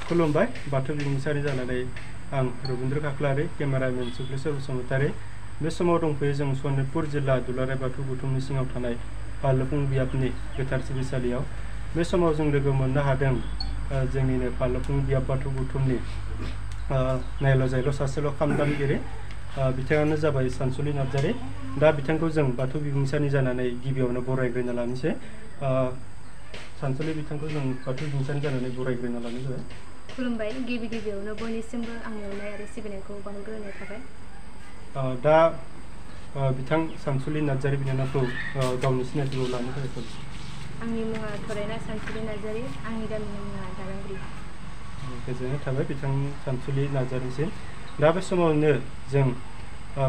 खुलुमबाय बाथौ बिबुंसारि जानानै आं रबीन्द्र काक्लारि केमेरामेन सुक्लेश्वर बसुमतारी बे समाव दंफैयो जों सनितपुर जिल्ला दुलाराय बाथौ गौथुमनि सिङाव थानाय फालुफुं बियाबनि गोथार सिबिसालियाव बे समाव जों लोगो मोननो हादों जोंनिनो फालुफुं बियाब बाथौ गौथुमनि नायल' जायल' सासेल' खाम दामगिरि बिथाङानो जाबाय सानसुलि नार्जारी। दा बिथांखौ जों बाथौ बिबुंसारि जानानै गिबियावनो बरायग्रोना लानोसै। सानसुलि बिथांखौ जों बाथौ बिबुंसारि जानानै बरायग्रोना लानाय जाबाय। खुलुमबाय गिबियावनो बयनिसिमबो आंनि अननाय आरो सिबिनायखौ बावहरग्रोनाय थाबाय। दा बिथां सानसुलि नार्जारी बिनानावखौ गावनि सिनायथिखौ लानो थाखाय आंनि मुङा थरायना सानसुलि नार्जारी, आंनि गामिनि मुङा दालांगुरि। गोजोननाय थाबाय बिथां सानसुलि नार्जारीसिम। दा बे समावनो जों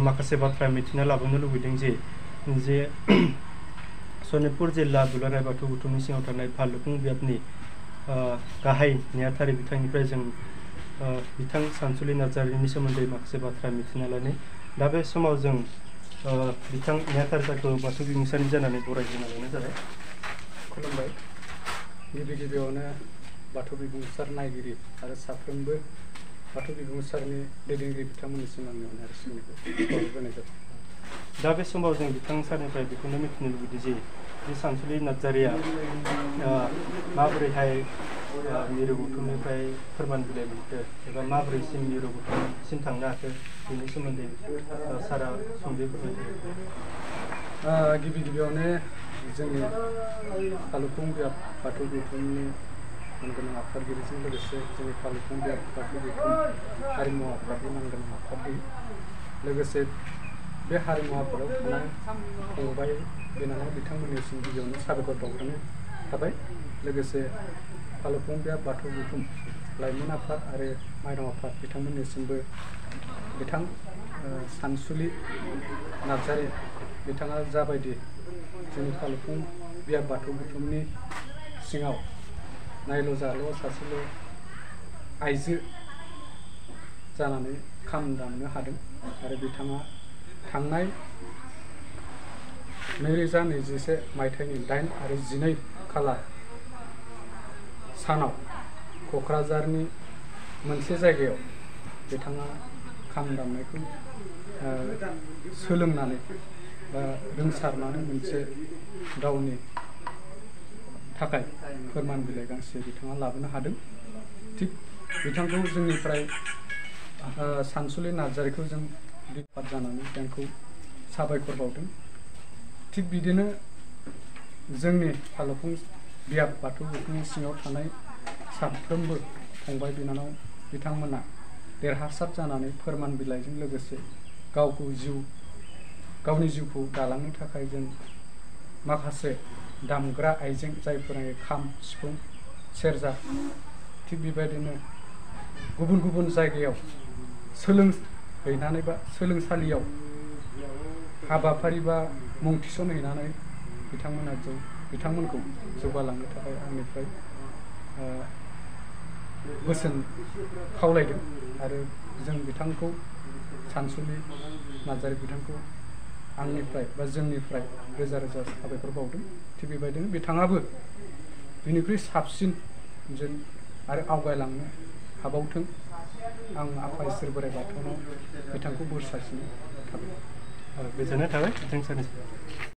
माखासे बाथ्रा मिथिना लाबोनो लुबैदों जे सनितपुर जिल्ला दुलाराय बाथौ गौथुमनि सिङाव थानाय फालुफुं बियाबनि गाहाय नेहाथारि बिथांनिफ्राय जों बिथां सानसुलि नार्जारीनि सोमोन्दै माखासे बाथ्रा मिथिना लानो। दा बे समाव जों बिथां नेहाथारिखौ बाथौ बिबुंसारि जानानै बरायग्रोना लानाय जाबाय। खुलुमबाय गिबियावनो बाथौ बिबुंसार नायगिरि आरो साफ्रोमबो बाथौ बिबुंसारनि दैदेनगिरि बिथांमोननिसिम आंनि अननाय आरो सिबिनायखौ बावहरग्रोनाय जाबाय। दा बे समाव जों बिथां सारनिफ्राय बेखौनो मिथिनो लुबैदों जे सानसुलि नार्जारीया माबोरैहाय मिरु गौथुमनिफ्राय फोरमान बिलाइ मोनखो एबा माबोरैसिम मिरु गौथुमसिम थांनो हाखो बेनि सोमोन्दै सारा सुंद'यै फोरमायदों। गिबियावनो जोंनि फालुफुं बियाब बाथौ गौथुमनि मानगोनां आफादगिरिजों लोगोसे जोंनि फालुफुं बियाब बाथौ गौथुम हारिमु आफादनि मानगोनां आफादगिरि लोगोसे बे हारिमु आफादाव थानाय फंबाय बिनानाव बिथांमोननिसिम गिबियावनो साबायखर बावग्रोनाय थाबाय। लोगोसे फालुफुं बियाब बाथौ गौथुम लाइमोन आफाद आरो माइनाव आफाद बिथांमोननिसिमबो बिथां सानसुलि नार्जारी बिथाङा जाबायदि जोंनि फालुफुं बियाब बाथौ गौथुमनि सिङाव नायल' जाल' सासेल' आइजो जानानै खाम दामनो हादों आरो बिथाङा थांनाय 2021 मायथाइनि 8 आरो 12 खालार सानाव क'क्राझारनि मोनसे जायगायाव बिथाङा खाम दामनायखौ सोलोंनानै बा रोंसारनानै मोनसे गावनि थाखाय फोरमान बिलाइ गांसे बिथाङा लाबोनो हादों। थिग बिथांखौ जोंनिफ्राय सानसुलि नार्जारीखौ जों बिफाद जानानै बिथांखौ साबायखर बावदों। थिग बिदिनो जोंनि फालुफुं बियाब बाथौ गौथुमनि सिङाव थानाय साफ्रोमबो फंबाय बिनानाव बिथांमोना देरहासार जानानै फोरमान बिलाइजों लोगोसे गावनि जिउखौ दालांनो थाखाय जों माखासे दामग्रा आइजें जायफोरा खाम, सिफुं, सेरजा थिग बेबायदिनो गुबुन जायगायाव सोलोंहैनानै बा सोलोंसालियाव हाबाफारि बा मुं थिसनहैनानै बिथांमोनखौ जौगालांनो थाखाय आंनिफ्राय बोसोन खावलायदों आरो जों बिथांखौ सानसुलि नार्जारी बिथांखौ आंनिफ्राय बा जोंनिफ्राय रोजा साबायखर बावदों। थिग बेबायदिनो बिथाङाबो बिनिख्रुइ साबसिन जों आरो आवगायलांनो हाबावथों आं आफा इसोर बोराइ बाथौनाव बिथांखौ बोर सारस्रिनाय थाबाय। गोजोननाय थाबाय बिथां सारनिसिम।